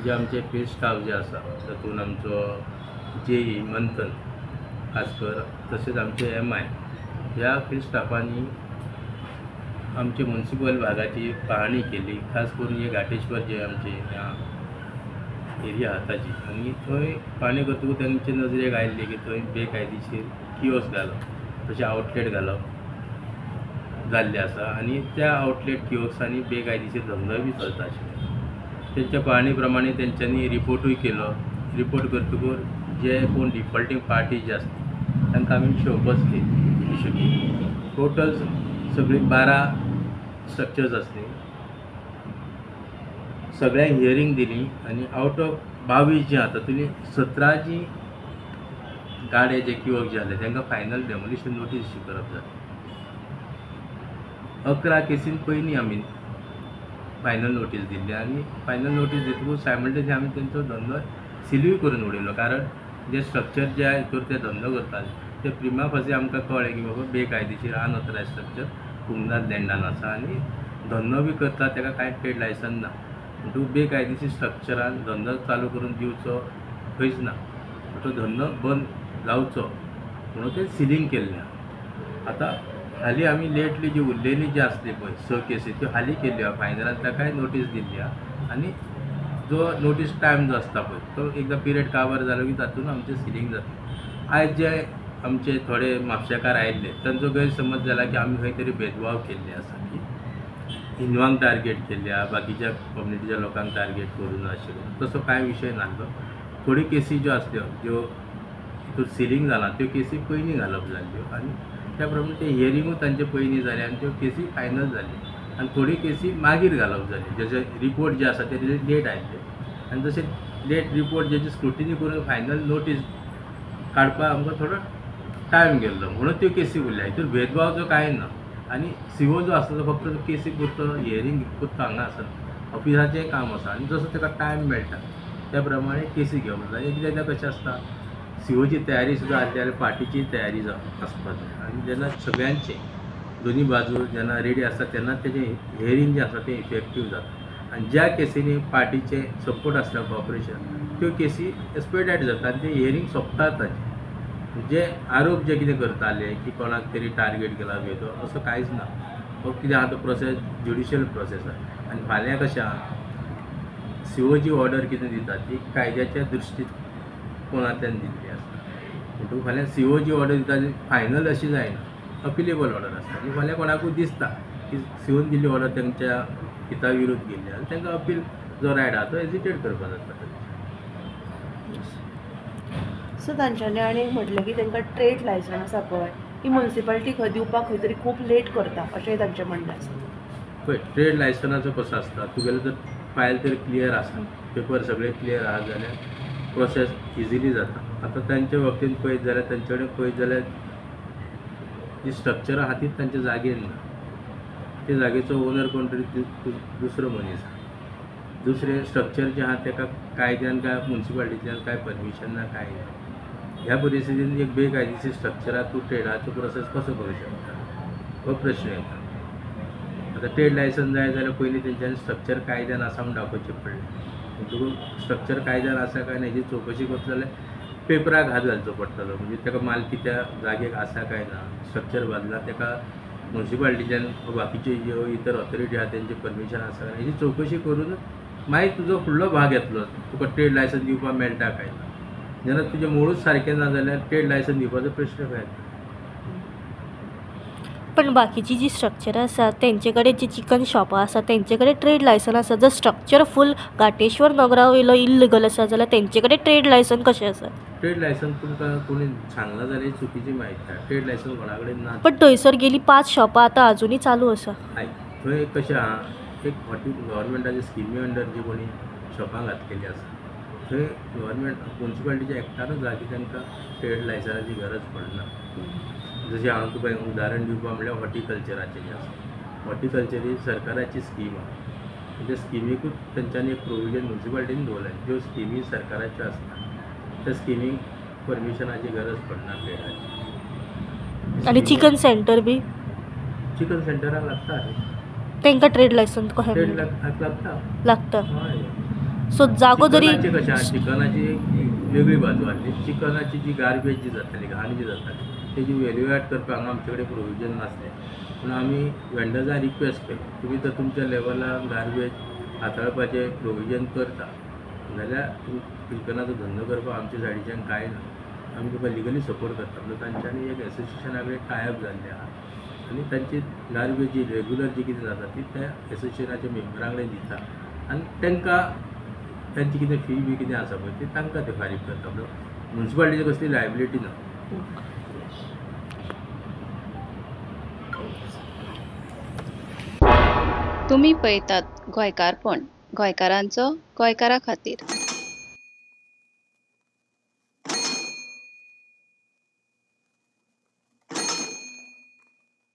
जे आमचे field staff जे आसा तातूंत आमचो जेई मंथन खासकर तशेंच आमचे एम I ह्या फील्ड स्टाफांनी आमचे म्युनिसिपल भागाची पाहणी केली. खास करून हे घाटेश्वर जे आमचे ह्या एरिया आहा ताची, आनी थंय पाहणी करतकूच तांचे नजरेक आयिल्ली की थंय बेकायदेशीर कियोस्क घालप तशें आवटलेट घालप जाल्लें आसा आनी त्या आवटलेट कियोस्कांनी बेकायदेशीर धंदोय बी चलता आशिल्लो. तेंच्या पाहणी प्रमाणे तेंच्यांनी रिपोर्टूय केलो. रिपोर्ट करतकूच जे कोण डिफॉल्टींग पार्टी जे आसता तांकां आमी शोकॉज केली, इशू केली. टोटल सगळीं 12 स्ट्रक्चर्स आसली, सगळ्यांक हियरींग दिली आनी आवट ऑफ 22 जी आहा तातूंतली 17 जी गाडे जे कियोस्क जे आसले तांकां फायनल डेमोलिशन नोटीस इश्यू करप जालें. 11 केसीन पयलीं आमी फायनल नोटीस दिल्ली आनी फायनल नोटीस दितकूच सायमल्टेनियसली आमी तेंचो धंदो सिलूय करून उडयलो. कारण जे स्ट्रक्चर जे हितूर ते धंदो करताले ते प्रिमा फासी आमकां कळ्ळें की बाबा बेकायदेशीर अनऑथरायज स्ट्रक्चर कुमदाद लँडान आसा आनी धंदो बी करता ताका कांय ट्रेड लायसन ना. म्हणटकूच बेकायदेशीर स्ट्रक्चरान धंदो चालू करून दिवचो खंयच ना, तो धंदो बंद जावचो म्हणून तें सिलींग केल्लें. आतां हालीं आमी लेटली जी उरलेली जी आसली पळय 6 केसी त्यो हालीं केल्ल्यो आहा. फायनलान ताकाय नोटीस दिल्ली आहा आनी जो नोटीस टायम जो आसता पळय तो एकदां पिरियड काबार जालो की तातूंत आमचें सिलींग जाता. आयज जे आमचे थोडे म्हापशेकार आयिल्ले तांचो गैरसमज जाला की आमी खंय तरी भेदभाव केल्ले आसा, की हिंदवांक टार्गेट केल्ले आहा, बाकीच्या कम्युनिटीच्या लोकांक टार्गेट करूं नाशिल्लो. तसो कांय विशय नासलो. थोड्यो केसी ज्यो आसल्यो ज्यो हितून सिलींग जालां त्यो केसी पयलीं घालप जाल्ल्यो आनी त्या प्रमाणे ते हियरिंगूय तांचे पयलीं जालें आनी त्यो केसी फायनल जाल्यो. आनी थोड्यो केसी मागीर घालप जाल्यो, जशे रिपोर्ट जे आसा ते लेट आयिल्ले आनी तशें लेट रिपोर्ट जेची स्क्रुटिनी करून फायनल नोटीस काडपाक आमकां थोडो टायम गेल्लो म्हणून त्यो केसी उरल्या. हितून भेदभाव जो कांय ना आनी सीओ जो आसा तो फक्त केसी पुरतो हियरींग पुरतो हांगा आसना, ऑफिसाचें काम आसा आनी जसो ताका टायम मेळटा त्या प्रमाणे केसी घेवप जाय. एकदां एकदां कशें आसता सीओची तयारी सुद्दां आसली जाल्यार पार्टीची तयारी आसपाक जाय आनी जेन्ना सगळ्यांचे दोनी बाजू जेन्ना रेडी आसता तेन्ना तेजें हियरींग जें आसा तें इफेक्टीव जाता आनी ज्या केसींनी पार्टीचें सपोर्ट आसता कॉपरेशन त्यो केसी एक्सपेडायट जाता आनी तें हियरींग सोंपता. ताचें जे आरोप जे कितें करताले की कोणाक तरी टार्गेट केला भेदभाव असो कांयच ना. हो कितें आहा तो प्रोसेस ज्युडिशियल प्रोसेस आहा आनी फाल्यां कशें आहा सीओ जी ऑर्डर कितें दिता ती कायद्याच्या दृश्टीकोणांतल्यान दिल्ली आसता. म्हणटकूच फाल्यां सीओ जी ऑर्डर दिता ती फायनल अशी जायना, अपिलेबल ऑर्डर आसता आनी फाल्यां कोणाकूय दिसता की सीओन दिल्ली ऑर्डर तांच्या हिता विरुद्ध गेल्ली आनी तांकां अपील जो रायट आहा तो हेजिटेट करपाक जाता. सो तांच्यांनी आनी एक म्हटलें की तांकां ट्रेड लायसन आसा पळय की म्युनिसिपालिटी खंय दिवपाक खंय तरी खूब लेट करता अशेंय तांचें म्हणणें आसा. पळय ट्रेड लायसनाचो कसो आसता, तुगेलो जर फायल तर क्लियर आसा, पेपर सगळे क्लियर आहा जाल्यार प्रोसेस इजिली जाता. आतां तांचे बाबतींत पळयत जाल्यार तांचे कडेन पळयत जाल्यार जी स्ट्रक्चर आहा तीच तांच्या जागेर ना, ते जागेचो ओनर कोण तरी दुसरो मनीस आहा. दुसरें स्ट्रक्चर जें आहा ताका कायद्यान काय म्युनिसिपालिटींतल्यान कांय परमिशन ना कांय ना. ह्या परिस्थितीन एक बेकायदेशीर स्ट्रक्चराक तूं ट्रेडाचो प्रोसेस कसो करूं शकता हो प्रश्न येता. आतां ट्रेड लायसन जाय जाल्यार पयलीं तेंच्यांनी स्ट्रक्चर कायद्यान आसा म्हूण दाखोवचें पडलें. म्हणटकूच स्ट्रक्चर कायद्यान आसा काय ना हेजी चवकशी करतलो जाल्यार पेपराक हात घालचो पडटलो, म्हणजे ताका मालकी त्या जागेक आसा काय ना, स्ट्रक्चर बांदला ताका म्युनिसिपालिटीच्यान बाकीच्यो ज्यो इतर ऑथॉरिटी आहा तेंचें परमिशन आसा काय हेजी चवकशी करून मागीर तुजो फुडलो भाग येतलो, तुका ट्रेड लायसन दिवपाक मेळटा काय ना. जेन्ना तुजें मुळूच सारकें ना जाल्यार ट्रेड लायसन दिवपाचो प्रश्न खंय येता. पण बाकीची जी स्ट्रक्चर आसा तेंचे कडेन जी चिकन शॉपां आसा तेंचे कडेन ट्रेड लायसन आसा. जर स्ट्रक्चर फूल घाटेश्वर नगरा वयलो इल्लिगल आसा जाल्यार तेंचे कडेन ट्रेड लायसन कशें आसा? ट्रेड लायसन तुमकां कोणी सांगलां जाल्यार चुकीची म्हायती आहा. ट्रेड लायसन कोणा कडेन ना. पण थंयसर गेली 5 शॉपां आतां अजुनूय चालू आसा. आयक, थंय कशें आहा एक हॉटी गव्हर्मेंटाच्या स्किमी अंडर जी कोणी शॉपां घातलेली आसा थंय गव्हर्मेंट म्युनिसिपालिटीच्या एक्टानूच जाय की तांकां ट्रेड लायसनाची गरज पडना. जशें हांव तुका उदाहरण दिवपा म्हणल्यार हॉर्टिकल्चराचें जें आसा, हॉर्टिकल्चर ही सरकाराची स्कीम आहा. त्या स्किमीकूच तेंच्यांनी एक प्रोविजन म्युनिसिपालिटीन दवरलें. ज्यो स्किमी सरकाराच्यो आसता त्या स्किमीक परमिशनाची गरज पडना ट्रेडाची. आनी चिकन सेंटर बी चिकन सेंटराक लागता. तांकां ट्रेड लायसन कशें ट्रेड लागता लागता. हय. सो जागो जरी चिकनाचें कशें, चिकनाची वेगळी बाजू आसली. चिकनाची जी गार्बेज जी जाताली, घाण जी जाताली, तेजी वेल्यू एड करपाक हांगा आमचे कडेन प्रोविजन नासलें. पूण आमी वेंडर्साक रिक्वेस्ट केलो, तुमी जर तुमच्या लेवलार गार्बेज हाताळपाचें प्रोविजन करता जाल्यार चिकनाचो धंदो करपाक आमच्या सायडीच्यान कांय ना, आमी तुका लिगली सपोर्ट करता. म्हणून तांच्यांनी एक एसोसिएशना कडेन टायअप जाल्लें आहा आनी तांची गार्बेज जी रेगुलर जी कितें जाता ती त्या एसोसिएशनाच्या मेंबरां कडेन दिता आनी तांकां तांची कितें फी बी कितें आसा पळय ती तांकां ते फारीक करता. म्हणून मुन्सिपालिटीची कसली लायबिलिटी ना. तुमी पळयतात गोंयकारपण, गोंयकारांचो गोंयकारा खातीर.